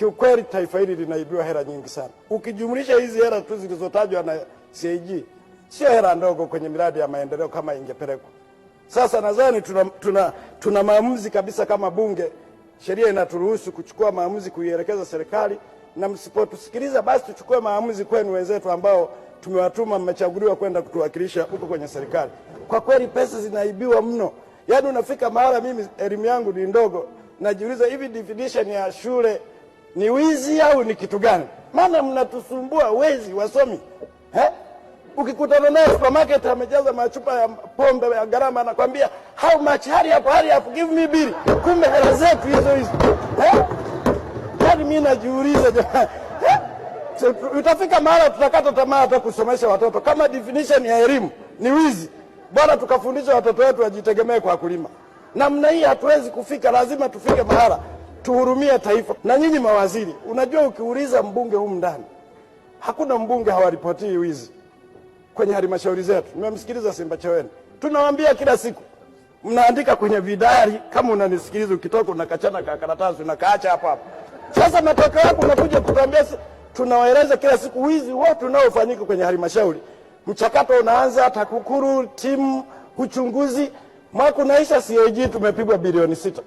Kiukweli taifa hili linaibiwa hela nyingi sana. Ukijumlisha hizi hela tu zilizotajwa na CAG, sio hela ndogo kwenye miradi ya maendeleo kama ingepelekwa. Sasa nadhani tuna maamuzi kabisa kama Bunge, sheria inaturuhusu kuchukua maamuzi kuielekeza serikali, na msipotusikiliza basi tuchukue maamuzi kwenu wenzetu ambao tumewatuma, mmechaguliwa kwenda kutuwakilisha huko kwenye serikali. Kwa kweli pesa zinaibiwa mno, yaani unafika mahala, mimi elimu yangu ni ndogo, najiuliza hivi definition ya shule ni wizi au ni kitu gani? Maana mnatusumbua wezi wasomi eh? Ukikutana naye supermarket amejaza machupa ya pombe ya gharama, anakwambia how much, hurry up, hurry up, give me bill. Kumbe hela zetu hizo hizo eh? Yaani mimi najiuliza jamani eh? So, utafika mahala tutakata tamaa hata kusomesha watoto. Kama definition ya elimu ni wizi, bwana tukafundisha watoto wetu wajitegemee kwa kulima. Namna hii hatuwezi kufika, lazima tufike mahala tuhurumie taifa. Na nyinyi mawaziri, unajua ukiuliza mbunge humu ndani, hakuna mbunge hawaripotii wizi kwenye halmashauri zetu. Nimemsikiliza Simbachawene, tunawaambia kila siku, mnaandika kwenye vidari. Kama unanisikiliza, ukitoka unakachana ka karatasi unakaacha hapo hapo. Sasa matokeo yako unakuja kutuambia, tunawaeleza kila siku wizi wote unaofanyika kwenye halmashauri. Mchakato unaanza, TAKUKURU timu uchunguzi, mwaka unaisha, CAG tumepigwa bilioni 6.